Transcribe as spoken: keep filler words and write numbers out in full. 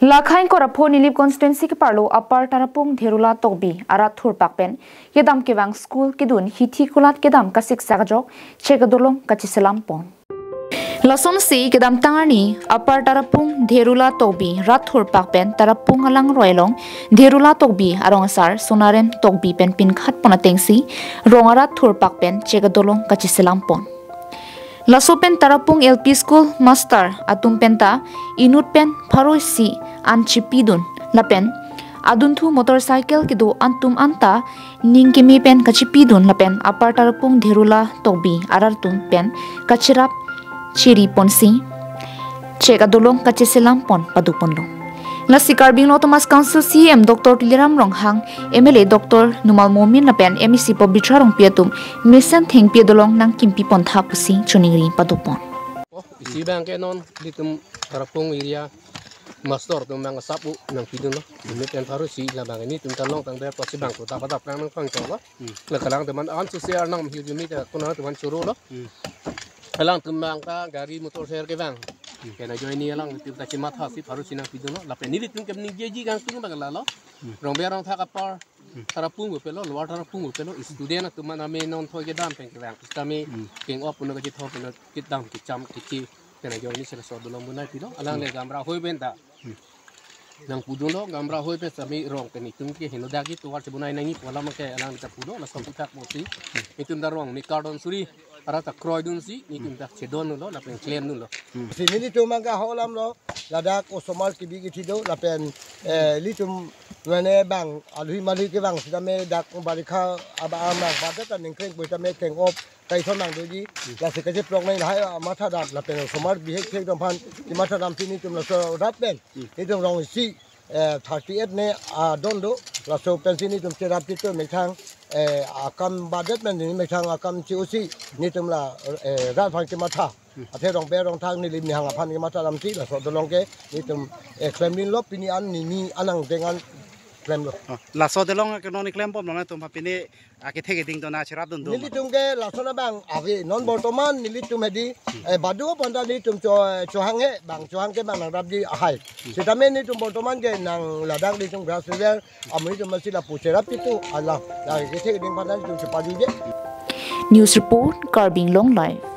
Lakhai Korapho Nilip constituency keparlo Upper Tarapung Dherula Tokbi arat thurpak pen kedam kevang school kedun hithi kulat kedam kasiksak ajok chek adolong kacheselam pon. Lasonsi kedamtang arni Upper Tarapung Dherula Tokbi rat thurpak pen Tarapung alangroi along Dherula Tokbi arong asar Sonarem Tokbi pen pinkhat pon atengsi rong arat thurpak pen chek adolong kacheselam pon. Laso pen Tarapung L P School master atum penta inut pen pharo isi an chipidun lapen adunthu motorcycle kedo atum anta ning keme pen kachipidun lapen Upper Tarapung Dherula Tokbi arat atum pen kacherap cheri ponsi chek adolong kacheselam pon padoponlo. Lasi Karbi Anglong Autonomous Council C E M Doctor Tuliram Ronghang, M L A Doctor Numal Momin lapen M A C Pabitra Rongpi atum mesen thengpi adolong nangkimpi pontha pusi choningri padopon. Oh, isi abang ke non nelitum Tarapung area master atum abang asap u nangpidunlo. Inut pen pharo isi labang nelitum ta longtang ber pusi abang kota pada prang nangpangtonglo. Hmm. La kalang teman an susi arnam hirjumi ta kuna teman chorolo. Hmm. Alangtum abang ta gari motor ser kevang. Hmm. Kena join ni alangtum ta chemathasi pharo isi nangpidunlo. Lapen nelitum ke ningjeji kangtung abang lalo. Hmm. Rongber rongthak apar. Hmm. Tarapung pelo, Lower Tarapung pelo. Student atum an ame non thoi kedam pen kevang. Kami Hmm. keng op puno kachethor puno kedam kecham kechi. Kena join ni sila so dolong bunai pilo. Alang le gamra hoi benta. Hmm. Nangpudunlo, gamra hoi pen sami rong pen itum ke henodak ji tovar chebunai nangji pu alam ke alang ta pulo, laso aputhak mosi. Itum ta rong ni kardom suri, arat ta kroidunsi, itum ta chedonlo, lapen klemdunlo. Hmm. Si nelitum abang ke haolamlo, ladak osomar kebi kethi do, lapen, eh, nelitum mane abang, alui malui kevang, sitame dak barikha, aba amang, pada ta ningkreng, pu sitame keng op, kaithon nangdoji, lasi kacheplok nang lahai, ah, mathadam, lapen osomar bihek thek dom aphan, kematha damsi nelitum laso rat pen, nelitum rong isi, eh, thirty eight ne, ah, don do, laso pensi nelitum cherap chito methang, eh, akam badet pen neli methang akam che-osi, nelitum la, eh, rat aphan kematha. Athe rongber rongthak neli mehang aphan kematha damsi, laso dolong ke, nelitum, eh, klemdunlo pini an nini anang dengan klemlo. Oh, laso dolong ke non klem pon nangtum apini akethe keding dona cherapdun do. Nelitum ke lason abang ave non bortoman nelitum hedi, eh, badu pon ta nelitum cho-, chohang he bang chohang ke bang nangrapji ahai. Sitame nelitum bortoman ke nang ladak nelitum grass level amu nelitum masi lapu cherap chito alam. La kethe keding aphan ta nelitum chepajuji. News report, Karbi Anglong Live.